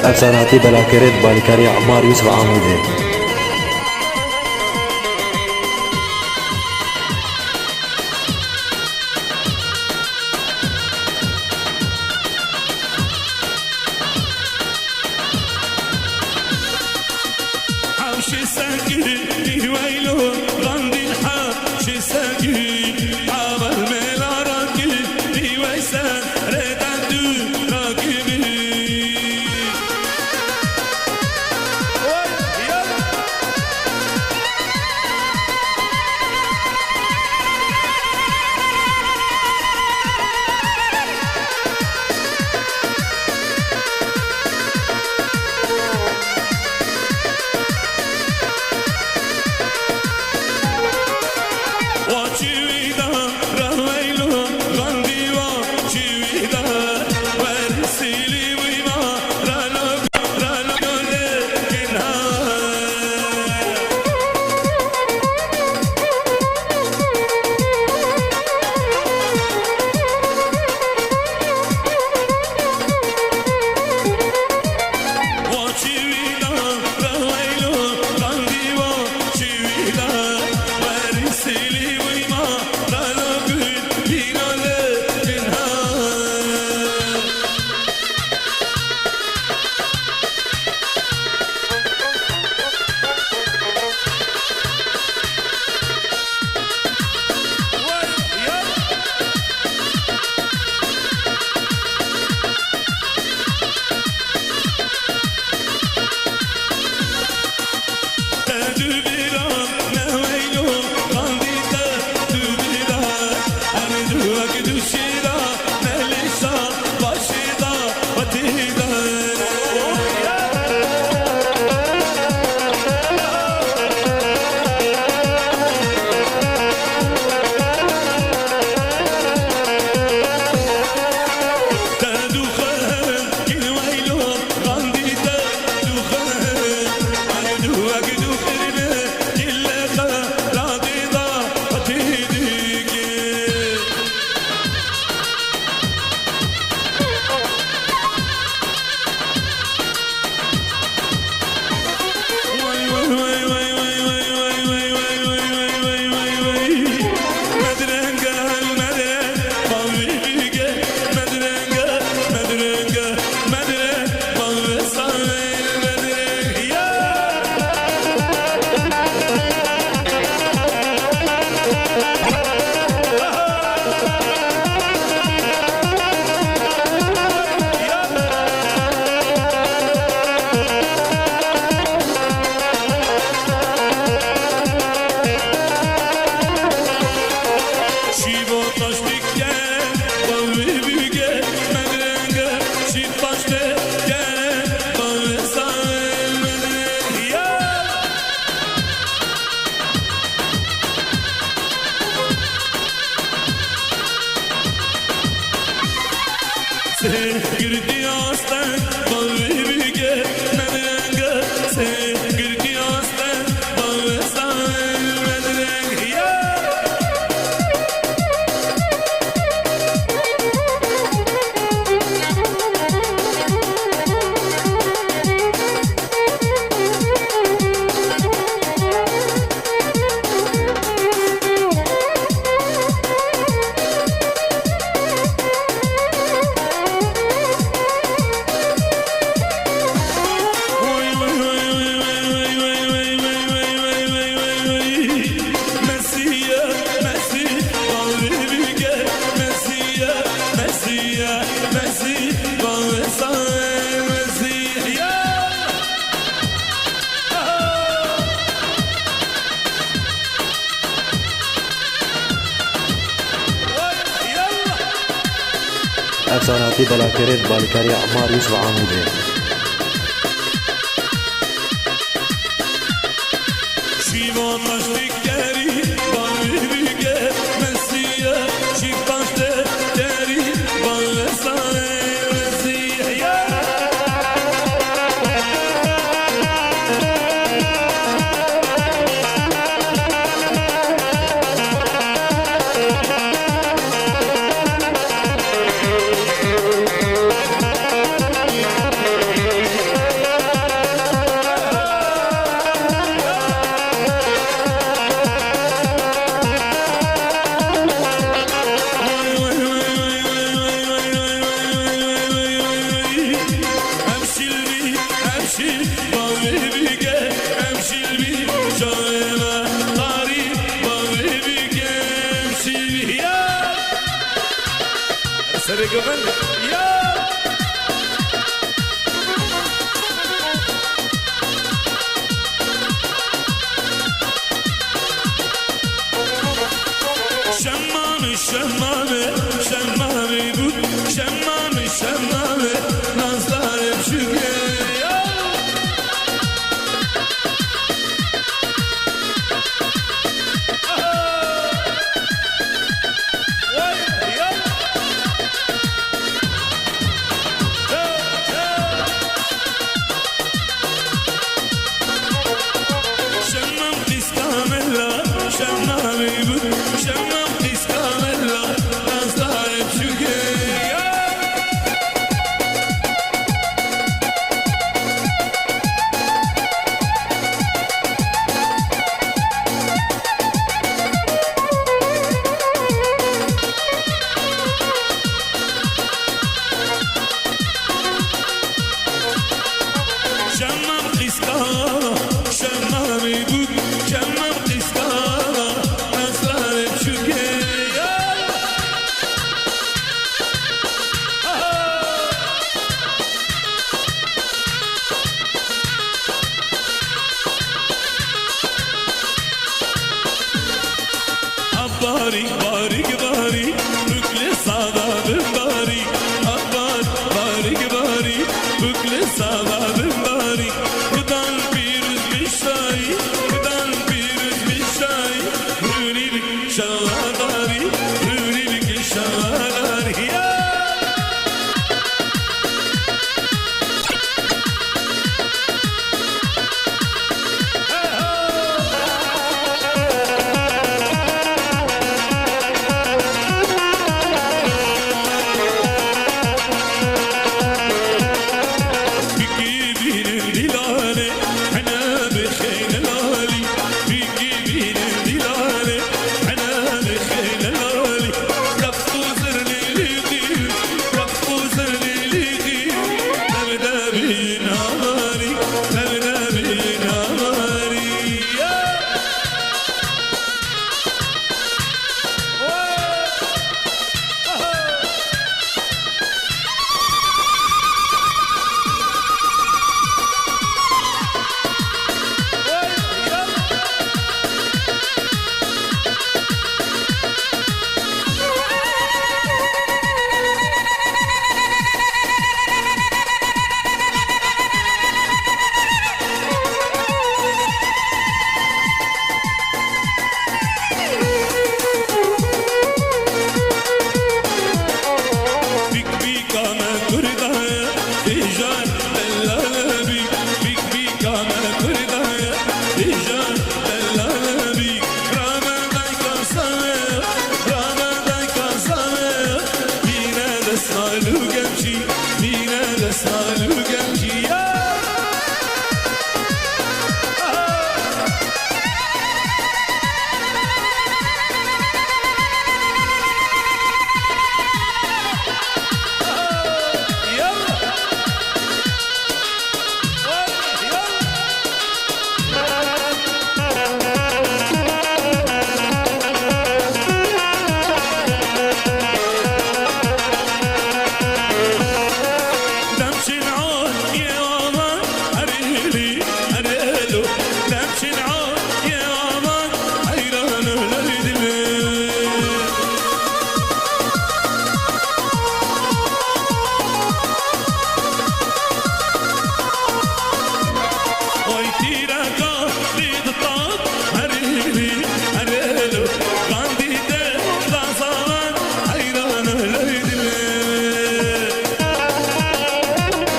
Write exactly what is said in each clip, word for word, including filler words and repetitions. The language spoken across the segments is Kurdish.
Efsane hatî belakirin bi alîkariya Emar Yusuf Amûdê. Hewşî sengî dîweylo, Gandî hewşî sengî, haber mêla rakî, dîwey serê dendu rakî bî. Efsane hatî belakirin bi alîkariya Emar Yusuf Amûdê. Rêke min. Ya! Şemmame, şemmame, şemmame bû. Şemmame, şemmame, nazdarê biçûkê. Ya! Aha! Vay, ya! Şemmam qîska mela, şemmamê bû, şemmam qîska mela, nazdarê biçûkê. Ya! Şemmam qîska, şemmamê bû, şemmam qîska, nazdarê biçûkê. Barî, barî, barî, bikle sada bin barî. Bar, barî, barî, bikle sada bin barî. Xudan pîroz bî şayî, xudan pîroz bî şayî. Rûnî bi şadarî, rûnî bi şadarî. Ya! Bîk bîka me Kurda ye, dêjan delal bî. Bîk bîka me Kurda ye, dêjan delal bî. Rame dayka same, rame dayka same. Mîne de sal û gencî, mîne de sal û gencî ya.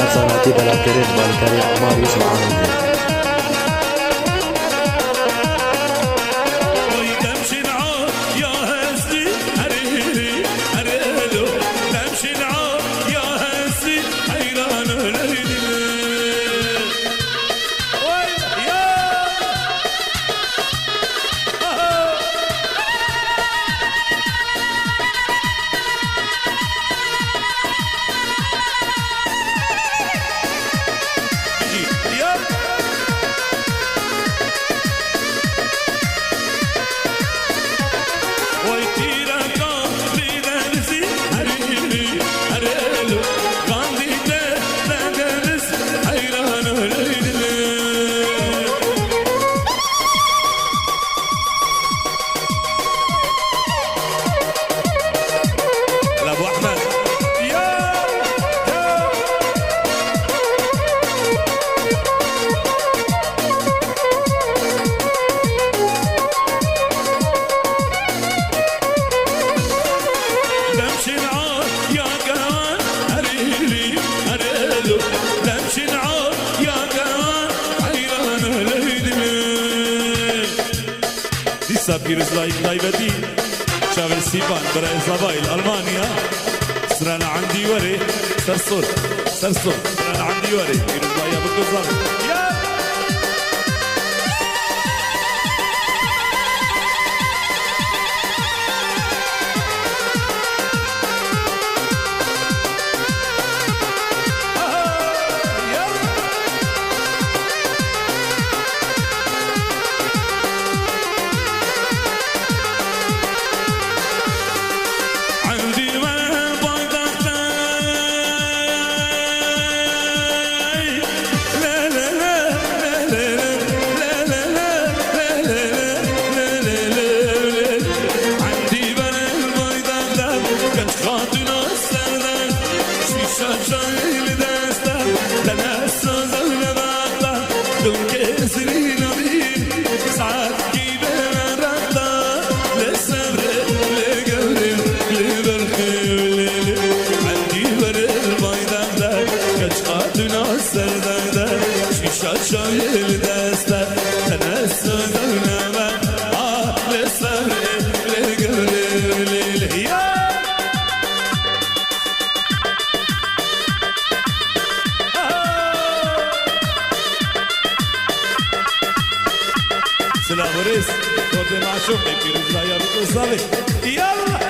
Ev zanatî belavkirî bi alîkarî Amar Yusuf Amînî. Çin'a ya kewan, herî, herelo, dem çin'a ya kewan, heyran leydim. Dîsa pîrozbayî taybetî, çavê Sîpan, birayê Zebayî li Almanya, strana endî werê, ser sor, ser sor, strana endî werê, pîrozbayiya biko zaf. Ya! Şîşa çayê li dest e, tenê sodana me, ah, li serê, li gevre, li, li, ya. Silav û rêz, kordê maşûqê pîrozbaya biko zavê. Yallah!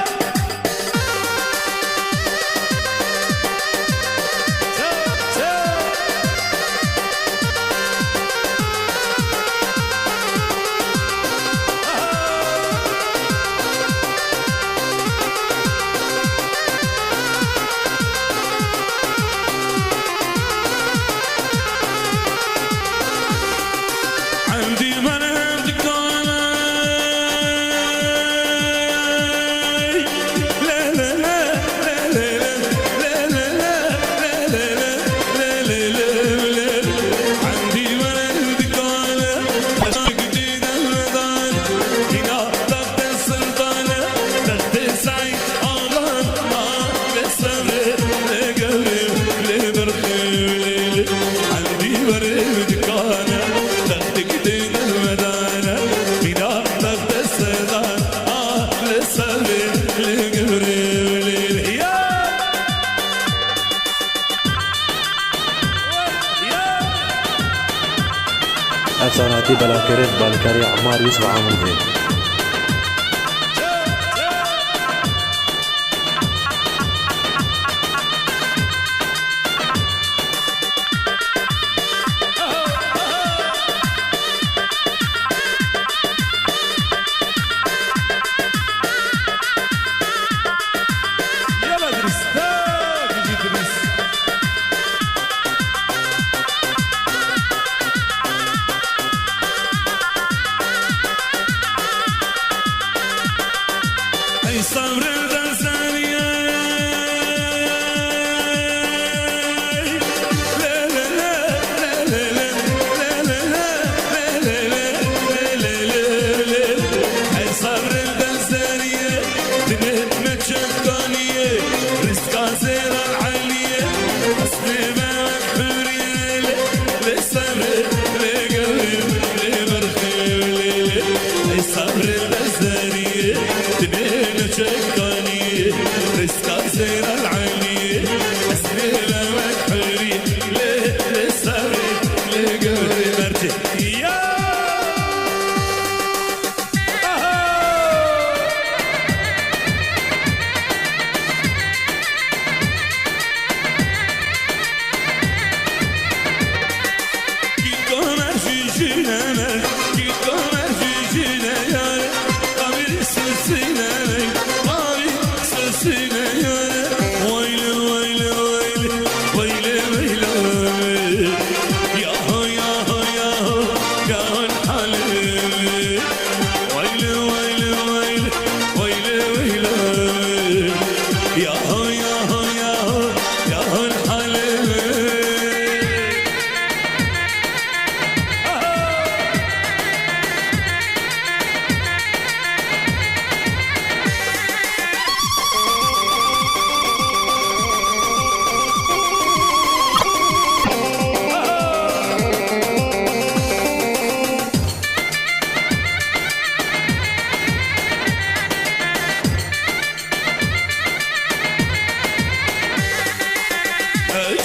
Ev sar hatî belavkirin bi alîkarî Emar Yusuf Amir de. Yala Idrîs, ha, Hicî Idrîs. Ey sabrê derzaniyê.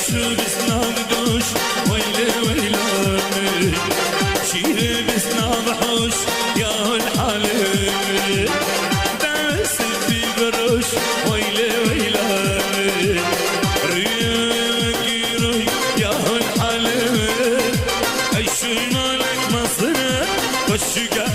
Bisnav doş, weyle weyla min. Şîrê bisnav hoş, ya hol halê min. Dewê sifî biroş, weyle weyla min. Rüyê wekî rûy, ya hol halê min. Ey şûnalek mesire, xweşike